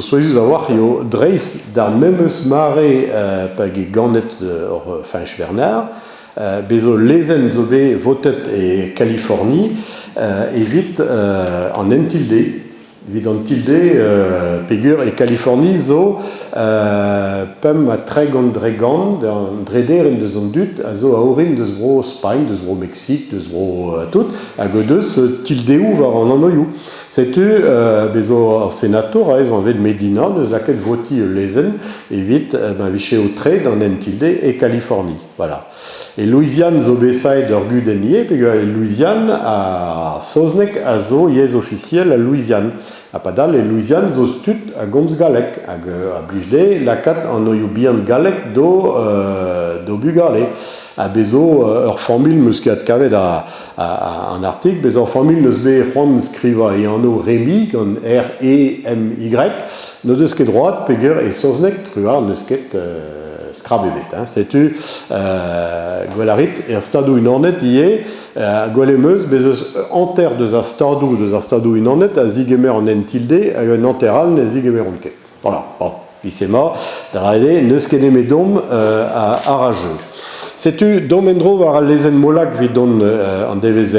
Souezhus a-walc'h eo dreist d'ar memes mare pa eo ganet hor Fañch Bernard, bez zo lezenn zo bet votet e Kaliforni evit an entilde. Evit an tilde peogwir e Kaliforni zo 35% an drederenn deus an dud a zo a orin deus bro Spagn, deus bro Meksik, deus bro tout, hag o deus tildeoù war an anvioù. Setu bez zo ur senatour aze zo anvet Medina neus lakaet votiñ ul lezenn evit ma vije aotreet an entilde e Kaliforni. Voilà. E Louisiane zo bet saet ur gudenn ivez peogwir e Louisiane ar saozneg a zo yezh ofisiel al Louisiane. Ha padal e Louisiane zo tud a gomz galleg hag a blij dezhe lakaat anvioù bihan gallek d'o d'o bugale. Ha bez zo ur familh 'm eus ket adkavet an artikl. Bez ur familh n'eus bet c'hoant skrivañ e anv Remy gant R-E-M-Y. N'o deus ket droad peogwir e saozneg truar n'eus ket skrab ebet. Hein. Setu gwell a rit er Stadoù-Unanet ivez. Gwell em eus bez eus hanter deus ar Stadoù deus ar Stadoù-Unanet a zigemer an hent-tilde hag un hanter all ne zigemeront ket. Voilà, bon, emañ, da lâret eo n'eus ket nemedomp a, a ra jeu. Setu, domp en-dro war al lezenn Molac evit dont an devezh.